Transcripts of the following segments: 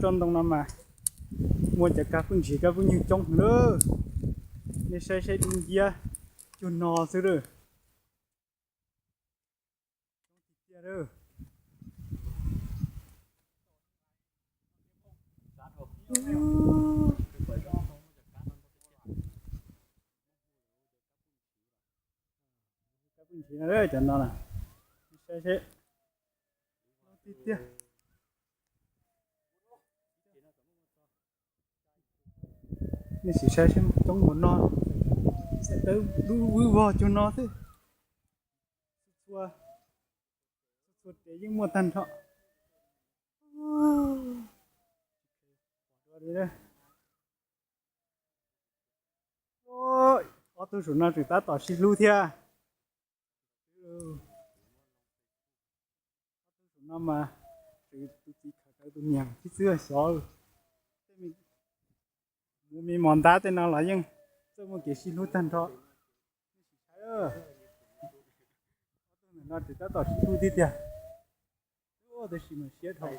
Tsob ntoo no mas muaj cov kab phooj ntshis kab phooj ywg coob heev lawm. Nej saib saib dub nciab cuag no xwb lawm. Tiag lawm. Kab phooj ntshis no, cov no na, saib seb, tiag tiag. Nej sim saib seb coob npaum no, txhais tawv dub vwg vog cuag no xwb. Txhua, txhua txhua tes yeej muaj tag nrho. Ob tug saum no tseem tab tom sib hlub thiab. Ob tug saum no mas tseem tus txiv khawv tus niam thiab xwb xyov. Mus me mos ntab tej no los yeej txawj muaj kev sib hlub tag nrho. Ob tug ntawm no tseem tab tom sib hlub thiab tiag. Tab sis mas siab dhau.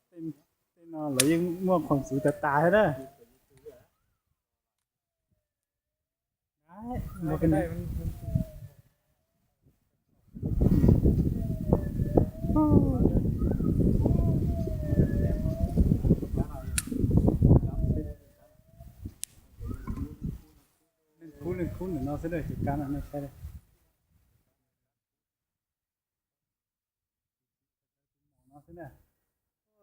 Tej no lawv yeej muaj qhov txwv tas tas thiab na. Leej kub leej kub ntawm no xwb na, ces kab no nej saib. No xwb na.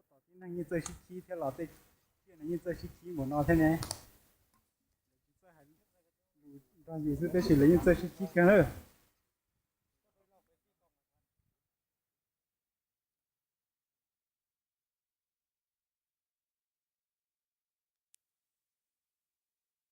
Tom tib neeg yeej txawj sib khib thiab los tej tsiaj no yeej txawj sib khib npaum no thiab ne. Lus nrog yus xwb tab sis lawv yeej txawj sib khib kawg na.